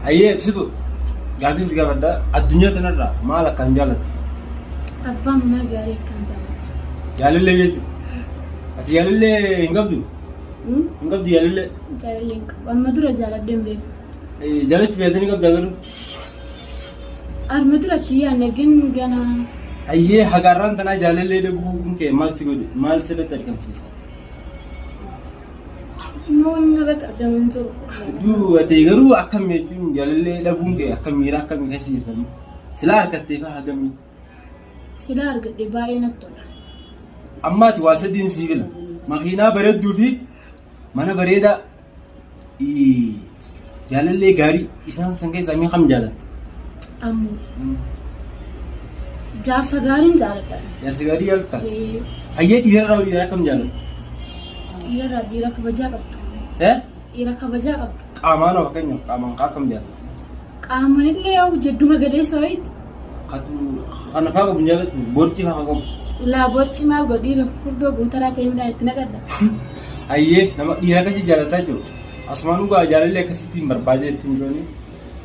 Hayyee ibsitu gaaffiin si gaafadha addunyaa tanarraa maal akkaan jaalattu? Abbaa manaa gaarii akkaan jaaladha. Jaalallee jechuudha. Ati jaalallee hin qabdu? Hin qabdu jaalallee? Jaalallee hin qabu. Amma dura jaaladhee hin beeku. Jaalachuuf yaadanii qabdaa garuu? Arma duratti yaadne gin gana. Hayyee hagaarraan tanaa jaalallee dhabuu kee maal si godhe? Maal sirratti argamsiisa? Moonni irratti argamu hin jiru. Hedduu ati garuu akkam jechuun jaalallee dhabuun kee akka miira akkamii keessa jirtan? Silaa argattee fa'aa hagamii? Silaa argadhe baay'ee natti tola. Amma ati waa sadiin sii fila. Makiinaa bareedduu fi mana bareedaa jaalallee gaarii isaan san keessaa mee kam jaalatta? Ammoo jaarsa gaariin jaaladha. Jaarsa gaarii jaalatta? Hayyee dhiirarraa dhiira akkam jaalatta? Dhiirarraa dhiira kabajaa qabdu. Eh? Dhiira kabajaa qabdu. Qaamaan hoo fakkeenyaaf qaamaan kaa akkam jaalatta? Qaamaan illee yoo jedduma galeessa wayiiti. Katu kana faa qabu hin jaalattu borcii faa qabu. Laa borci maal godhi dhiira furdoo gootaraa ta'e midhaan itti naqadha. Hayyee nama dhiira akkasii jaalataa jiru. Asumaan dhugaa jaalalli akkasittiin barbaadee ittiin jiranii.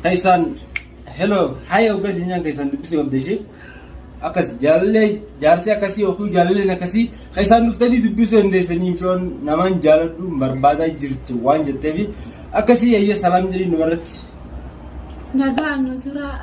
Keessaan hello hayi hoggas hin keessaan dubbisuu qabda ishee. Akkas jaalallee jaarsi akkasii yookiin jaalalleen akkasii keessaan dhuftanii dubbisuu dandeessanii imshoon namaan jaaladhu barbaadaa jirti waan jetteefi akkasii hayyee salaam jedhii numarratti. Nagaan nu turaa.